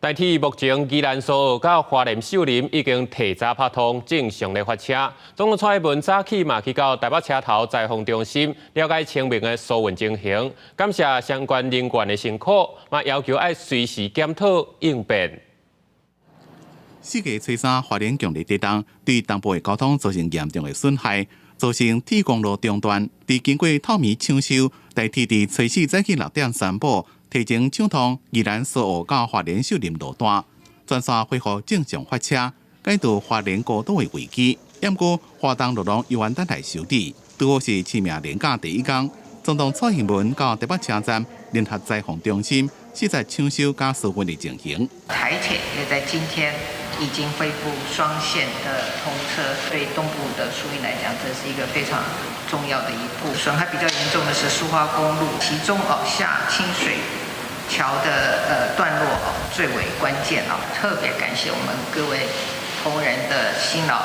台鐵目前宜蘭蘇澳佮花蓮秀林已經提早拍通正常咧發車。總統蔡英文早起嘛去到台北車頭災防中心了解清明的疏運情形，感謝相關人員的辛苦，嘛要求愛隨時檢討應變。4月初3，花蓮強烈地動對東部的交通造成嚴重的損害，造成鐵公路中斷。佇經過透暝搶修，台鐵佇初四早起6點宣布，提前暢通宜蘭蘇澳到花蓮秀林路段，全線恢復正常發車，解除花蓮孤島的危機。毋過花東路廊猶原等待修理。拄好是清明連假第一工，總統蔡英文到台北車站聯合災防中心視察搶修佮疏運的情形。台鐵也在今天已經恢復雙線的通車，對東部的疏運來講，這是一個非常重要的一步。損害比較嚴重的是蘇花公路，其中哦下清水橋的段落哦最為關鍵哦，特別感謝我們各位同仁的辛勞。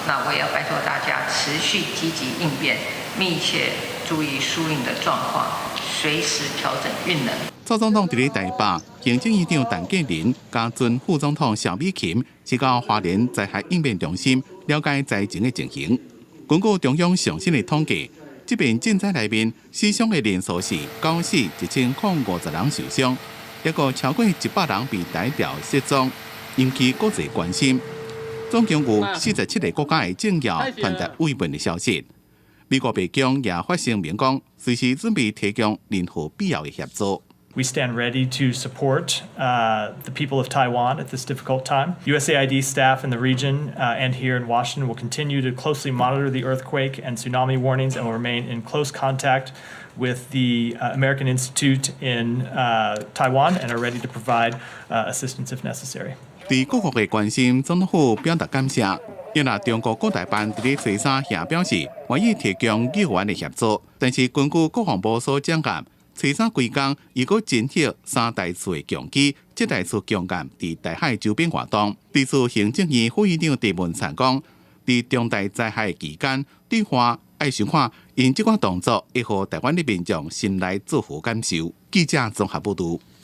那我也要拜託大家持續積極應變，密切注意疏運的狀況，隨時調整運能。蔡總統佇咧台北，行政院長陳建仁佮前副總統蕭美琴去到花蓮災害應變中心了解災情的情形。根據中央上新的統計，這遍震災內面死傷的人數是9死1050人受傷，抑閣超過100人被裁掉失蹤，引起國際關心。總共有47個國家的政要傳達慰問的消息。美國白宮也發聲明講，隨時準備提供任何必要的協助。 We stand ready to support the people of Taiwan at this difficult time. USAID staff in the region and here in Washington will continue to closely monitor the earthquake and tsunami warnings and will remain in close contact with the American Institute in Taiwan and are ready to provide assistance if necessary. 對各國的關心，總統府表達感謝。因為中國國台辦佇咧初三也表示，願意提供救援的協助，但是根據國防部所講嘅，初三規工，伊閣偵測三台次的強擊，七台次強艦佇台海周邊活動。對此，行政院副院長鄭文燦講，佇重大災害期間，對華愛想看𪜶這款動作會予台灣的民眾心內作何感受？記者綜合報導。